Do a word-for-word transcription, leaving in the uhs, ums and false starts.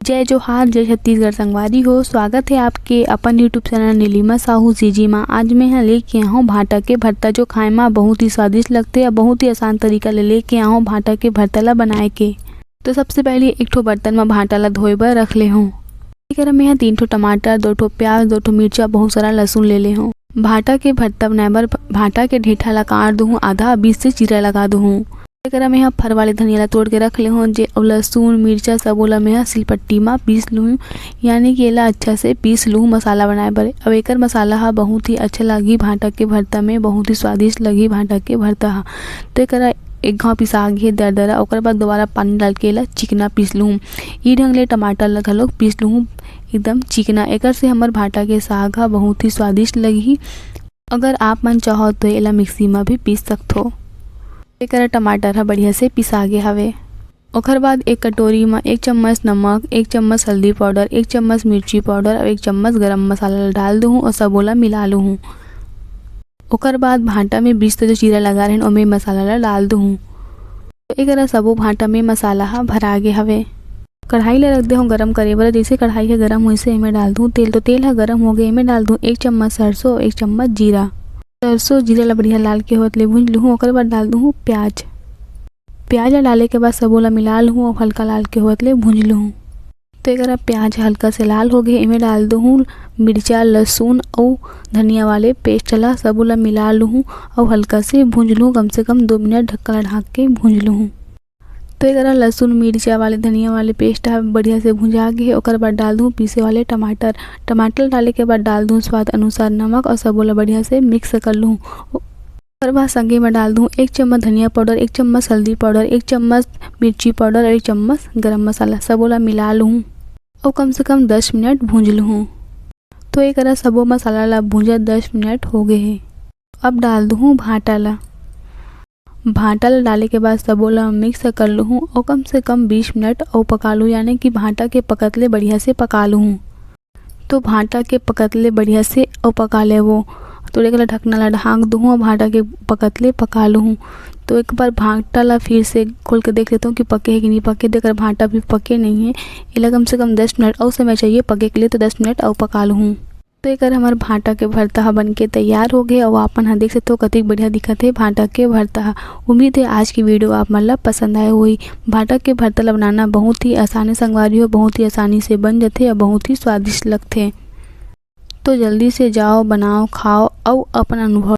जय जोहार, जय छत्तीसगढ़ संगवारी हो। स्वागत हे आपके अपन YouTube channel Nilima Sahu CG मा। आज मैं ह लेके आहूँ भांटा के भरता, जो खाए मा बहुत ही स्वादिष्ट लगथे अउ बहुत ही आसान तरीका ले लेके आहूँ भांटा के भरता ला बनाए के। तो सबसे पहले एक ठो बर्तन मा भांटा ला धोए बर रख ले हूँ। एकरा मैं ह तीन ठो टमाटर, दो ठो प्याज, दो ठो मिर्चा, बहुत सारा लहसुन ले ले हूँ। भांटा के भरता बनाए बर भांटा के ढेठा ला काट दूहूँ आधा, बीच से चीरा लगा दूहूँ। एकरा मैं ह फर वाले धनिया ला तोड़ के रख ले हूँ, जे अउ लहसुन, मिर्चा सबो ला मैं ह सिलपट्टी मा पीस लूहूँ, यानी कि एला अच्छा से पीस लूहूँ मसाला बनाए बर। अब एकर मसाला ह बहुत ही अच्छा लगही भांटा के भरता में, बहुत ही स्वादिष्ट लगही भांटा के भरता ह। तो एकरा एक घाव पिसा गे दरदरा, ओकर बाद दोबारा पानी डाल के एला चिकना पीस लूहूँ। ई ढंग ले टमाटर ला घलोक पीस लूहूँ एकदम चिकना। एकर से हमर भांटा के साग ह बहुत ही स्वादिष्ट लगही। अगर आप मन चाहो तो एला मिक्सी मा भी पीस सकथो। एकरा टमाटर ह बढ़िया से पिसा गे हवे। ओकर बाद एक कटोरी मा एक चम्मच नमक, एक चम्मच हल्दी पाउडर, एक चम्मच मिर्ची पाउडर अउ एक चम्मच गरम मसाला ला डाल दूहूँ अउ सबो ला मिला लूहूँ। ओकर बाद भांटा में बीच से जो चीरा लगा रहेन, ओमे मसाला ला डाल दूहूँ। तो एकरा सबो भांटा में मसाला ह भरा गे हवे। कढ़ाई ला रख दे हूँ गरम करे बर। जैसे कढ़ाई ह गरम होइसे एमे डाल दूँ तेल। तो तेल ह गरम हो गे, एमे डाल दूँ एक चम्मच सरसों, एक चम्मच जीरा। सरसों जीरा ला बढ़िया लाल के होत ले भूंज लूहूँ। ओकर बाद डाल दूहूँ प्याज। प्याज ला डाले के बाद सबो ला मिला लूहूँ अउ हल्का लाल के होत ले भूंज लूहूँ। तो एकरा प्याज हल्का से लाल हो गे, एमे डाल दूहूँ मिर्चा, लहसुन अउ धनिया वाले पेस्ट ला। सबो ला मिला लूहूँ अउ हल्का से भूंज लूहूँ, कम से कम दो मिनट ढक्कन ला ढाक के भूंज लूहूँ। तो एकरा लहसुन, मिर्चा वाले, धनिया वाले पेस्ट ह बढ़िया से भुंजा गे हे। ओकर बाद डाल दूँ पीसे वाले टमाटर। टमाटर डाले के बाद डाल दूँ स्वाद अनुसार नमक अउ सबो ला बढ़िया से मिक्स कर लूँ। ओकर बाद संगे में डाल दूँ एक चम्मच धनिया पाउडर, एक चम्मच हल्दी पाउडर, एक चम्मच मिर्ची पाउडर अउ एक चम्मच गरम मसाला। सबो ला मिला लूँ अउ कम से कम दस मिनट भूंज लूँ। तो एकरा सबो मसाला ला भूंजत दस मिनट हो गे हे। अब डाल दूँ भांटा ला। भांटा ला डाले के बाद सबो ला मिक्स कर लूहूँ अउ कम से कम बीस मिनट अउ पका लूँ, यानी कि भांटा के पकत ले बढ़िया से पका लूहूँ। तो भांटा के पकत ले बढ़िया से अउ पका लेवो। तो एकरा ढकना ला ढाक दूहूँ अउ भांटा के पकत ले पका लूहूँ। तो एक बार भांटा ला फिर से खोल के देख लेथों कि पके हे कि नहीं पके। तो एकर भांटा भी पके नहीं हे। एला कम से कम दस मिनट अउ समय चाहिए पके के लिए, तो दस मिनट अउ पका लूहूँ। तो एकर हमर भांटा के भरता ह बनके तैयार हो गे अउ आप मन ह देख सकथो कतिक बढ़िया दिखत हे भांटा के भरता ह। उम्मीद हे आज की वीडियो आप मन ला पसंद आए होही। भांटा के भरता ला बनाना बहुत ही आसान हे संगवारी हो, बहुत ही आसानी से बन जथे अउ बहुत ही स्वादिष्ट लगथे। तो जल्दी से जाओ, बनाओ, खाओ अउ अपन अनुभव